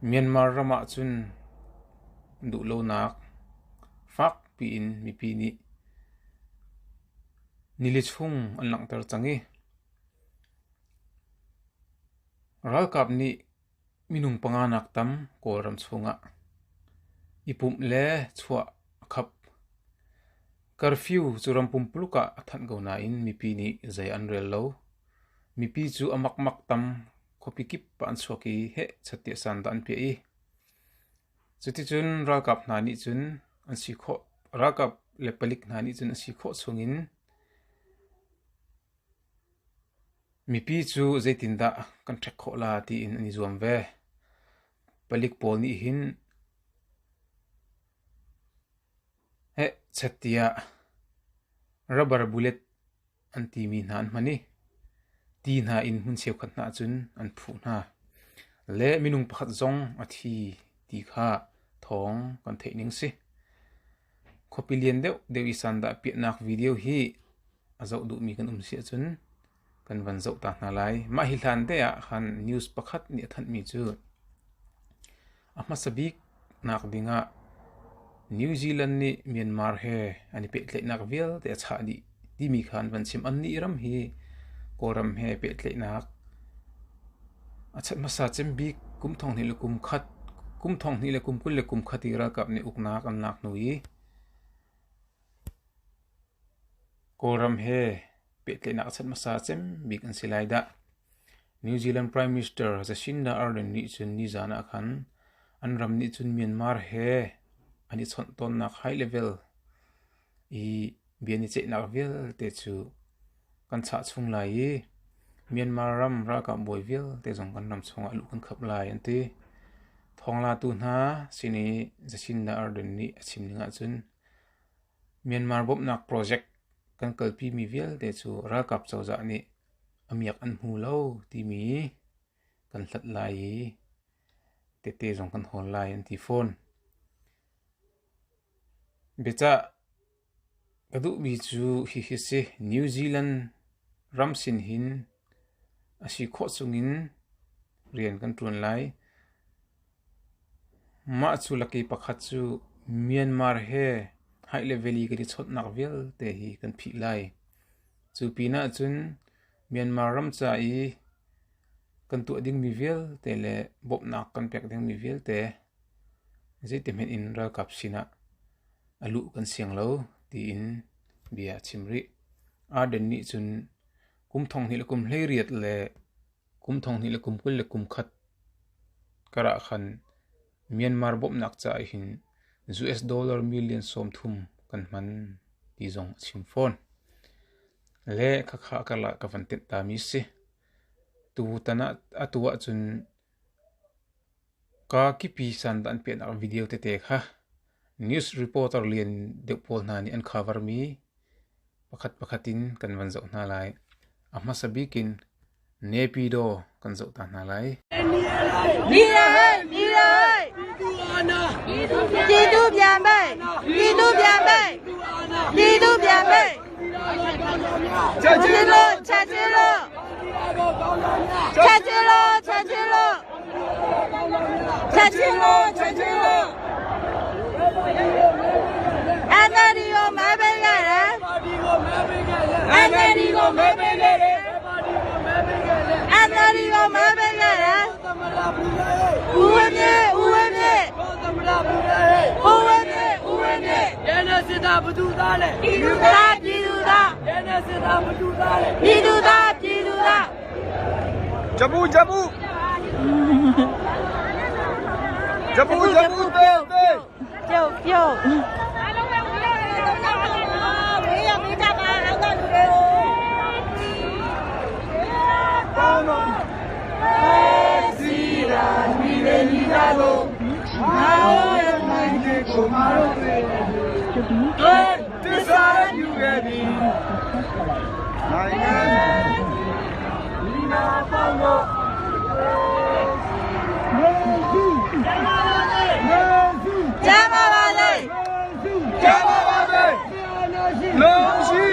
Myanmar ram ahcun duhlonak fakpi in mipi nih nili chung an langhter cang i ralkap nih minung panga nak tam Kawlram chungah i pumh le chuah a khap. Curfew cu ram pumpuluk ah a thanh ko nain mipi nih zei an rel lo. Mipi cu a makmak tam khuapi kip ah an chuak i heh chattiah sandah an piah i cuticun ralkap hna nih cun an si khawh ralkap le palik hna nih cun an si khawh chungin mipi cu zeitindah kan ṭhek khawh la tiin an i zuam ve. Palik pawl nih hin heh chattiah rubber bullet an timi hna an hman i ti hna in hmun cheukhat hna ahcun an phuh hna. Le minung pakhat zong a thi ti kha thawng kan theih ning si. Khuapi lian deuh deuh i sandah piahnak video hi a zoh duhmi kan um si ahcun kan van zoh ta hna lai. Mah hi hlan te ah khan news pakhat nih a thanhmi cu a hmasa bik nak dingah New Zealand nih Myanmar he an i pehtlaihnak vialte a chah dih timi kha an van chim. Annih ram hi Kawlram he pehtlaihnak a chat hmasa cem bik kum thong hnih le kum khat kum thong hnih le kum 20 le kum khat i ralkap nih uknak an lak hnu i Kawlram he pehtlaihnak a chat hmasa cem bik an si lai dah. New Zealand Prime Minister Jacinda Ardern nih cun nizan ah khan an ram nih cun Myanmar he an i chawnh tawnnak high level i bia ni ceihnak vialte cu kan chah chung lai i Myanmar ram ralkap bawi vialte zong kan ram chungah luh kan khap lai an ti. Thawnglatu hna sin i Jacinda Ardern nih a chim ning ahcun Myanmar bawmhnak project kan kalpimi vialte cu ralkap cozah nih a miak an hmu lo timi kan hlat lai i tete zong kan hawl lai an ti fawn. Biacah ka duhmi cu hihi si. New Zealand ram sin hin a si khawh chungin rian kan ṭuan lai. Mah cu laki pakhat cu Myanmar he high level i kan i chawnhnak vialte hi kan phih lai. Cu pinah cun Myanmar ram ca i kan tuah dingmi vialte le bawmhnak kan pek dingmi vialte zeitihmanh in ralkap sinah a luh kan siang lo tiin bia a chim rih. Arden nih cun kum thong hnih le kum 18 le kum thong hnih le kum 21 karah khan Myanmar bawmhnak caah hin US dollar million 30 kan hman ti zong a chim fawn. Le khakha karlak ka van tenh tami si. Tutan ah atu ahcun ka kipi sandah an piahnak video tete kha news reporter lian deuh pawl hna nih an cover mi pakhat pakhat in kan van zoh hna lai. A hmasa bik in Naypyidaw kan zoh ta hna lai. NLD ကိုမဲပေးခဲ့တယ် NLD ကိုမဲပေးခဲ့တယ် NLD ကိုမဲပေးခဲ့တယ်ဦးဝင်းမြင့်ဦးဝင်းမြင့်ဦးဝင်းမြင့်ဦးဝင်းမြင့် ရဲနဲ့စစ်သားဘသူသားလဲ ပြည်သူသားပြည်သူသား ရဲနဲ့စစ်သားဘသူသားလဲ ပြည်သူသားပြည်သူသား ဂျပူဂျပူဂျပူဂျပူတေးတေး ပြုတ်ပြုတ် အားလုံးပဲဝင်ရတယ်တော့ကြပါဝေးရမေးကြပါအောက်ကလူတွေကို ကောင်းတော့စီရာမိလေမိသားတို့ငါတို့ရဲ့နိုင်တဲ့ကိုမာတို့တွေတစ္ဆာယူခဲ့ပြီနိုင်ငံဒီနာပေါင်းတော့မေစုမေစု ကျမ်းပါပါလေ ကျမပါပဲလုံးရှိ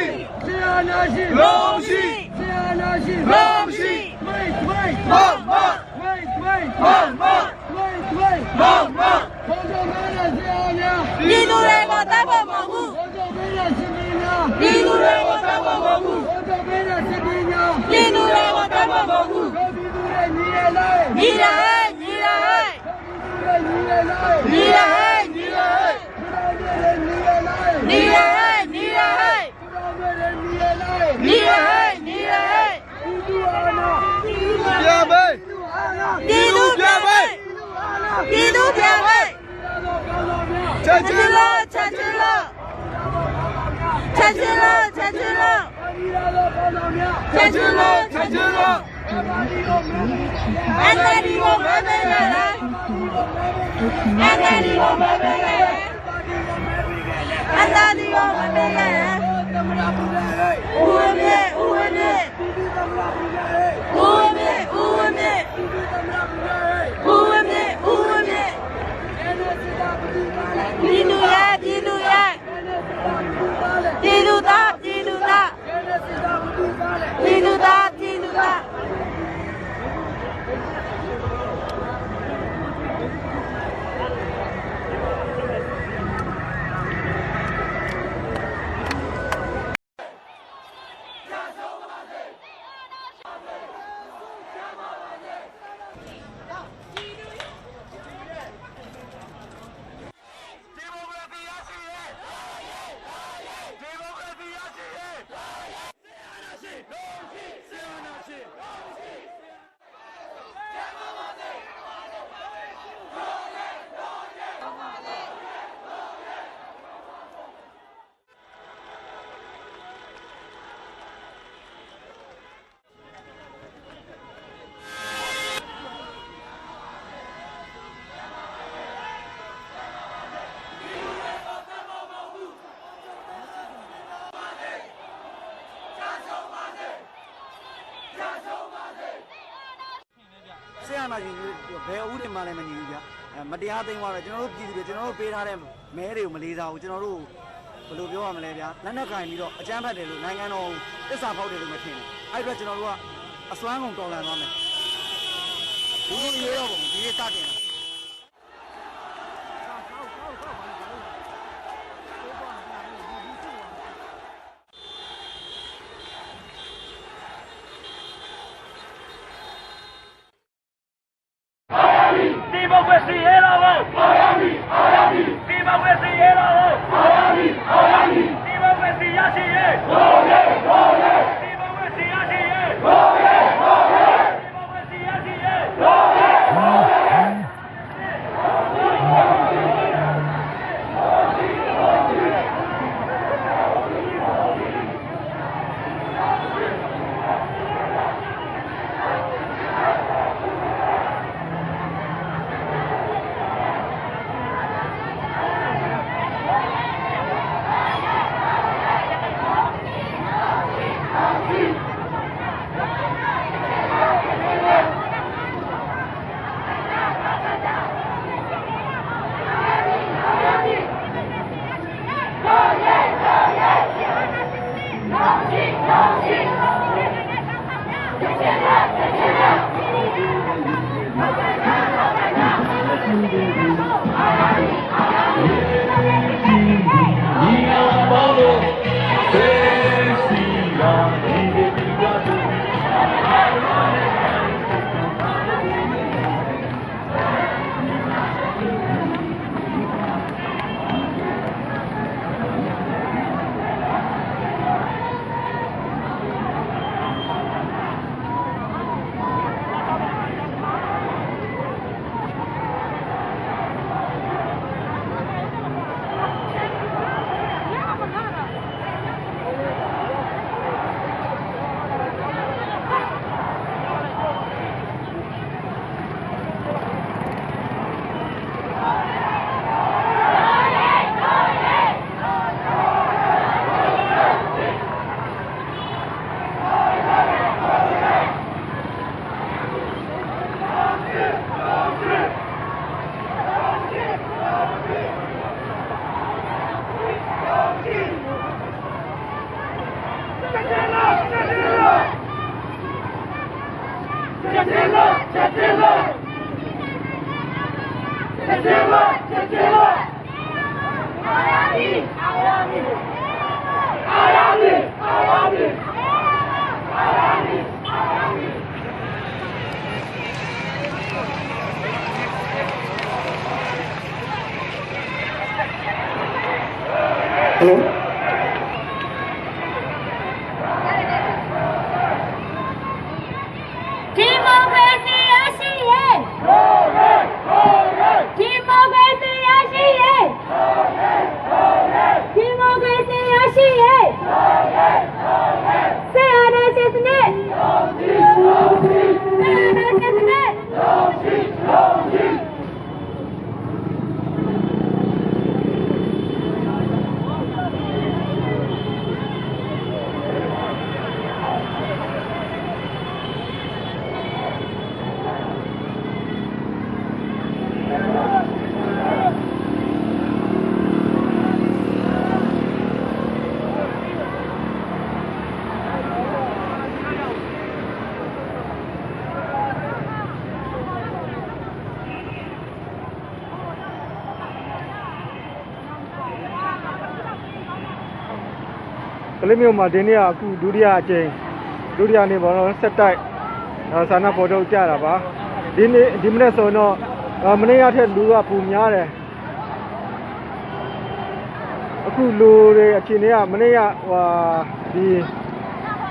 လုံးရှိလုံးရှိမမမမမ မောက်မောက်ခေါင်းဆောင်မဲတဲ့ဆရာများ ပြည်သူတွေကိုတတ်ဖို့မဟုတ်ဘူး ခေါင်းဆောင်မဲတဲ့စစ်မင်းများ ပြည်သူတွေကိုတတ်ဖို့မဟုတ်ဘူး ခေါင်းဆောင်မဲတဲ့စစ်မင်းများ ပြည်သူတွေကိုတတ်ဖို့မဟုတ်ဘူး တို့ပြည်သူတွေညီရလိုက် ညီရဟဲ့ညီရဟဲ့ တို့ပြည်သူတွေညီရလိုက် ညီရဟဲ့ညီရဟဲ့ တို့ပြည်သူတွေညီရလိုက် ညီရဟဲ့ညီရဟဲ့ တို့ပြည်သူတွေညီရလိုက် ညီရဟဲ့ညီရဟဲ့ ပြည်သူအာဏာ ပြန်ပဲ ပြည်သူပြန်ပဲပြည်သူပြန်ပဲ ချက်ချင်း ချက်ချင်းလို့ချက်ချင်းလို့ချက်ချင်းလို့ချက်ချင်းလို့ချက်ချင်းလို့ချက်ချင်းလို့အန်တဒီကိုမဲမဲရလားအန်တဒီကိုမဲမဲရလားအန်တဒီကိုမဲမဲရလားဦးဝင်းမြင့်ဦးဝင်းမြင့်ဦးဝင်းမြင့်ဦးဝင်းမြင့်ဦးဝင်းမြင့်ဦးဝင်းမြင့်ပြည်သူရဲ့ပြည်သူရဲ့ပြည်သူသားပြည်သူသားပြည်သူသားပြည်သူသား ဆရာနာရှင်ဘယ်ဥတွေမှလည်းမညီဘူးဗျအဲမတရားသိမ်းသွားတယ်ကျွန်တော်တို့ပြည်သူတွေကျွန်တော်တို့ပေးထားတဲ့မဲတွေကိုမလေးစားဘူးကျွန်တော်တို့ဘယ်လိုပြောရမလဲဗျာလက်နက်ကင်ပြီးတော့အကြမ်းဖက်တယ်လို့နိုင်ငံတော်တစ္ဆာဖောက်တယ်လို့မထင်ဘူးအဲ့အတွက်ကျွန်တော်တို့ကအစွမ်းကုန်တော်လှန်သွားမယ်ဘူးဘူးရေတော့ပုံဒီနေ့စတင်တာ ဒီမိုကရေစီရေးတော်ဘုံအောင်ရမည်အောင်ရမည်ဒီမိုကရေစီရေးတော်ဘုံအောင်ရမည်အောင်ရမည်ဒီမိုကရေစီရရှိရေးဟုတ်ရဲ့ဟုတ်ရဲ့ဒီမိုကရေစီရရှိရေးဟုတ်ရဲ့ဟုတ်ရဲ့ဒီမိုကရေစီရရှိရေးဟုတ်ရဲ့ဟုတ်ရဲ့ ချက်ချင်းလို့ချက်ချင်းလို့အာရမီအာရမီအာရမီအာရမီအာရမီအာရမီ ဟယ်လို ဒီမိုကရေစီရရှိရေးဒီမိုကရေစီရရှိရေးဒီမိုကရေစီရရှိရေးဆေအာနာရှင်စနစ်ဆေအာနာရှင်စနစ် ကလေးမျိုးမှာဒီနေ့ကအခုဒုတိယအကြိမ်ဒုတိယနေ့ပေါ့နော်ဆက်တိုက်ဆန္ဒပေါ်ထုတ်ကြတာပါဒီနေ့ဒီမနေ့ဆိုတော့မနေ့ကထက်လူကပူများတယ်အခုလူတွေအခြေအနေကမနေ့ကဟိုဒီ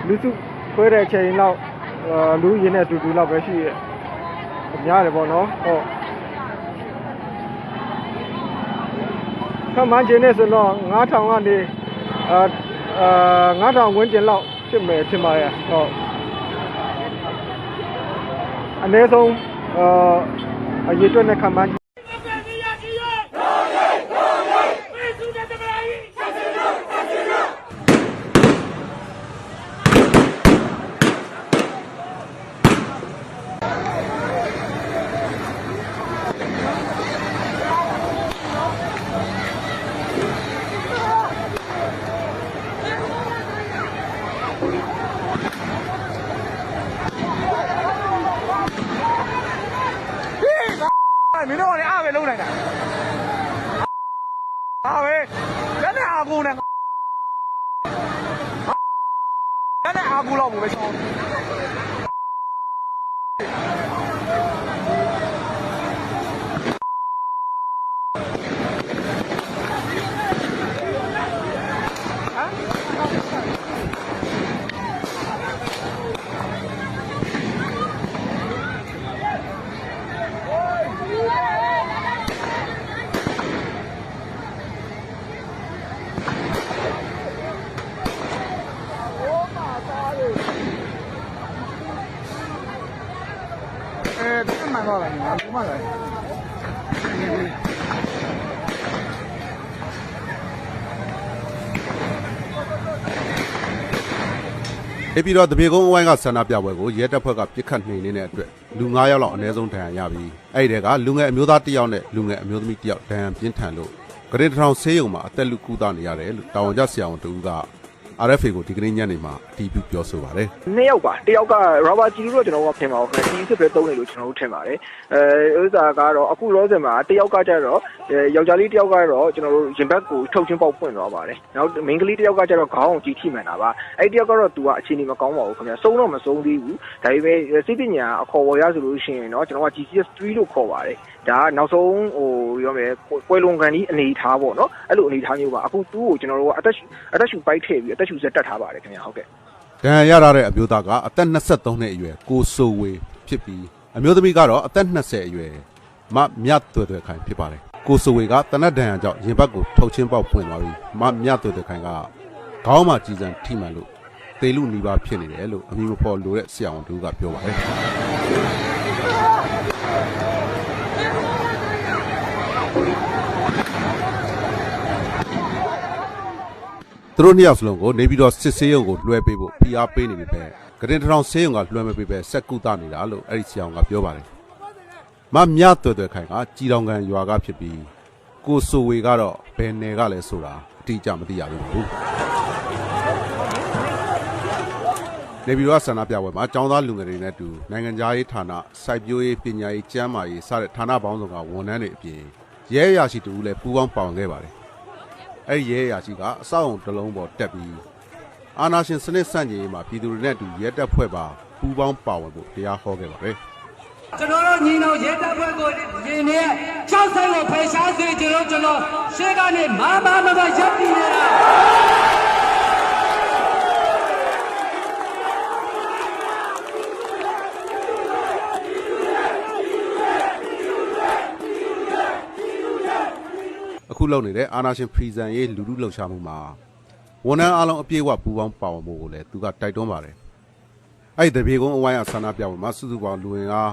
လူစုခွဲတဲ့အချိန်လောက်လူရင်းနဲ့တူတူလောက်ပဲရှိရများတယ်ပေါ့နော်ဟုတ်ခမန်းကျင်းနေဆိုတော့9000ကနေအာအာ9000ဝန်းကျင်လောက်ဖြစ်မယ်ထင်ပါရဲ့ဟုတ်အနည်းဆုံးအာအရေးအတွက်နဲ့ခမန်း မင်းတို့ကလည်းအားပဲလုံးလိုက်တာအားပဲလက်နဲ့အားကိုနဲ့လက်နဲ့အားကိုတော့ဘူးပဲချောင်းအဲပြန်မှတော့လာနေငါဘူးမှလာ နေပြည်တော်တပြေကုန်းအဝိုင်းကဆန္ဒပြပွဲကိုရဲတပ်ဖွဲ့ကပစ်ခတ်နှိမ်နင်းတဲ့အတွက်လူ9ယောက်လောက်အနည်းဆုံးဒဏ်ရာရပြီးအဲ့ဒီတည်းကလူငယ်အမျိုးသား1ယောက်နဲ့လူငယ်အမျိုးသမီး1ယောက်ဒဏ်ရာပြင်းထန်လို့ဂရင်ထောင်ဆေးရုံမှာအသက်လူကူတာနေရတယ်လို့တာဝန်ကျဆရာဝန်တူက RFA ကိုဒီကနေ့ညနေမှာအတည်ပြုပြောဆိုပါတယ် နှစ်ယောက်ပါတယောက်ကရောဘာဂျီလို့တော့ကျွန်တော်ကထင်ပါဘူးခင်ဗျဒီစစ်ပဲသုံးတယ်လို့ကျွန်တော်တို့ထင်ပါတယ်အဲဥစ္စာကတော့အခုလောဆယ်မှာတယောက်ကကြတော့ယောက်ျားလေးတယောက်ကတော့ကျွန်တော်တို့ရင်ဘတ်ကိုထုတ်ချင်းပေါက်ပွင့်သွားပါတယ်နောက်မိန်းကလေးတယောက်ကကြတော့ခေါင်းကိုကြီးထိမှန်တာပါအဲ့တယောက်ကတော့သူကအခြေအနေမကောင်းပါဘူးခင်ဗျဆုံးတော့မဆုံးသေးဘူးဒါပေမဲ့စိတ်ပညာအခေါ်ပေါ်ရဆိုလို့ရှိရင်တော့ကျွန်တော်က GCS3 လို့ခေါ်ပါတယ်ဒါကနောက်ဆုံးဟိုပြောမယ်ကွယ်လွန်ကန်ဒီအနေထားပေါ့နော်အဲ့လိုအနေထားမျိုးပါအခုသူ့ကိုကျွန်တော်တို့ကအသက်အသက်ရှူပိုက်ထည့်ပြီးအသက်ရှူဆက်တက်ထားပါတယ်ခင်ဗျဟုတ်ကဲ့ ဒဏ်ရာရထားတဲ့အမျိုးသားကအသက်23နှစ်အရွယ်ကိုဆိုဝေဖြစ်ပြီးအမျိုးသမီးကတော့အသက်20အရွယ်မမြတ်သွယ်သွယ်ခိုင်ဖြစ်ပါတယ်ကိုဆိုဝေကတနတ်ဒဏ်ရာကြောင့်ရင်ဘတ်ကိုထုတ်ချင်းပေါက်ပွင့်သွားပြီးမမြတ်သွယ်သွယ်ခိုင်ကခေါင်းမှာကြီးစံထိမှန်လို့သေလူနီးပါးဖြစ်နေတယ်လို့အမည်မဖော်လိုတဲ့ဆရာဝန်တို့ကပြောပါတယ်သူတို့နှစ်ယောက်စလုံးကိုနေပြည်တော်စစ်ဆေးရုံကိုလွှဲပေးဖို့ဖိအားပေးနေပြီပဲဂရင်ထောင်ဆေးရုံကလွှဲမပေးပဲစက်ကူတာနေတာလို့အဲ့ဒီဆရာဝန်ကပြောပါတယ်မမြသွယ်သွယ်ခိုင်ကကြည်တောင်ကန်ရွာကဖြစ်ပြီးကိုဆိုဝေကတော့ဘယ်နယ်ကလဲဆိုတာအတိအကျမသိရသေးဘူး။ နေပြည်တော်ဆန္ဒပြပွဲမှာကျောင်းသားလူငယ်တွေနဲ့အတူနိုင်ငံခြားရေးဌာနစိုက်ပျိုးရေးပညာရေးကျန်းမာရေးစတဲ့ဌာနပေါင်းစုံကဝန်ထမ်းတွေအပြင်ရဲအရာရှိတူလည်းပူးပေါင်းပါဝင်ခဲ့ပါတယ်။အဲဒီရဲအရာရှိကအဆောက်အုံတစ်လုံးပေါ်တက်ပြီးအာဏာရှင်စနစ်ဆန့်ကျင်ရေးမှာပြည်သူတွေနဲ့အတူရဲတပ်ဖွဲ့ပါပူးပေါင်းပါဝင်ဖို့တရားဟောခဲ့ပါတယ်။ကျွန်တော်တို့ညီနောင်ရဲတပ်ဖွဲ့ကိုရင်နဲ့ကြောက်ဆိုင်ကိုဖယ်ရှားစေကျွန်တော်ကျွန်တော်ရှေ့ကနေမမမမရပ်တည်နေတာ အခုလုပ်နေတဲ့အာဏာရှင်ဖီဆန်ရေးလူထုလှုပ်ရှားမှုမှာဝန်ထမ်းအားလုံးအပြည့်အဝပူးပေါင်းပါဝင်ဖို့ကိုလည်းသူကတိုက်တွန်းပါတယ်။အဲ့ဒီတပြေကုန်းအဝိုင်းအဆန္ဒပြပွဲမှာစုစုပေါင်းလူဝင်အား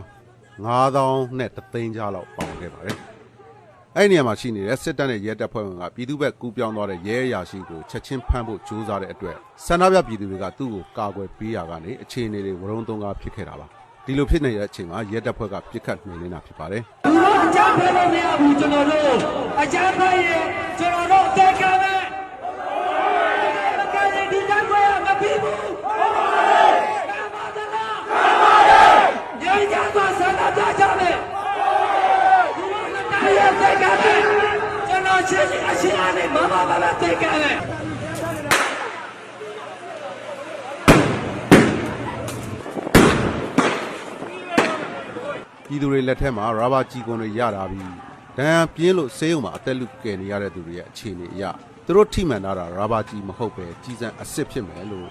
9000နဲ့3သိန်းကြားလောက်ပါဝင်ခဲ့ပါတယ်။အဲ့ဒီနေရာမှာရှိနေတဲ့စစ်တပ်နဲ့ရဲတပ်ဖွဲ့ဝင်ကပြည်သူ့ဘက်ကူးပြောင်းသွားတဲ့ရဲအရာရှိကိုချက်ချင်းဖမ်းဖို့ကြိုးစားတဲ့အတွက်ဆန္ဒပြပြည်သူတွေကသူ့ကိုကာကွယ်ပေးရာကနေအခြေအနေတွေဝရုံသုံးကားဖြစ်ခဲ့တာပါ။ဒီလိုဖြစ်နေတဲ့အချိန်မှာရဲတပ်ဖွဲ့ကပစ်ခတ်နှိမ်နင်းတာဖြစ်ပါတယ်။သူတို့အကြမ်းဖက်လို့မရဘူးကျွန်တော်တို့အကြမ်းဖက်ရင်ကျွန်တော်တို့အသက်ခံမယ်။မခံရင်ဒီတိုက်ပွဲကမပြီးဘူး။ကံပါသလား။ကံပါတယ်။ငြိမ်းချမ်းစွာဆန္ဒပြကြမယ်။သူတို့လက်တရဲသက်ခံမယ်။ကျွန်တော်ချင်းချင်းအချင်းအနေမမမမသက်ခံမယ်။ ပြည်သူတွေလက်ထက်မှာရာဘာကြီးကွန်တွေရတာပြီးဒဏ်ရာပြင်းလို့ဆေးရုံမှာအသက်လူကယ်နေရတဲ့သူတွေရဲ့အခြေအနေအရသူတို့ထိမှန်တာရာဘာကြီးမဟုတ်ပဲကြီးစံအစ်စ်ဖြစ်မယ်လို့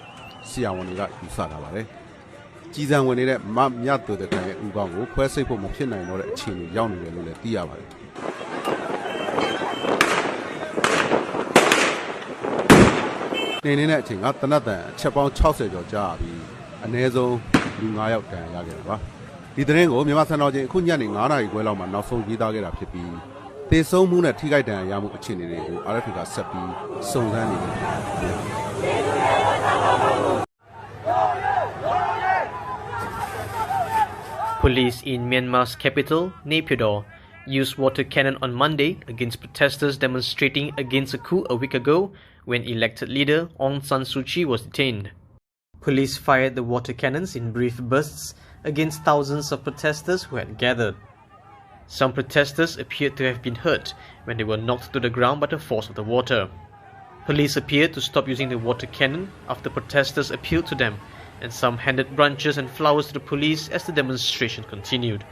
ဆရာဝန်တွေကယူဆထားပါတယ်။ကြီးစံဝင်နေတဲ့မမြတ်သူတဲ့ခံရဲ့ဥကောင်းကိုခွဲစိတ်ဖို့မဖြစ်နိုင်တော့တဲ့အခြေအနေရောက်နေတယ်လို့လည်းသိရပါတယ်။နေနေတဲ့အချိန်ကတနတ်တန်အချက်ပေါင်း60ကျော်ကြာပြီးအနည်းဆုံးလူ9ယောက်တန်ရခဲ့တာပါ။ဒီသတင်းကိုမြန်မာစံတော်ချိန်အခုညနေ9:00နာရီခွဲလောက်မှာနောက်ဆုံးရေးသားခဲ့တာဖြစ်ပြီးသေဆုံးမှုနဲ့ထိခိုက်ဒဏ်ရာရမှုအခြေအနေတွေကို RFA ကဆက်ပြီးစုံစမ်းနေတယ်။ Police in Myanmar's capital, Naypyidaw, used water cannon on Monday against protesters demonstrating against a coup a week ago when elected leader Aung San Suu Kyi was detained. Police fired the water cannons in brief bursts against thousands of protesters who had gathered. Some protesters appeared to have been hurt when they were knocked to the ground by the force of the water. Police appeared to stop using the water cannon after protesters appealed to them, and some handed branches and flowers to the police as the demonstration continued.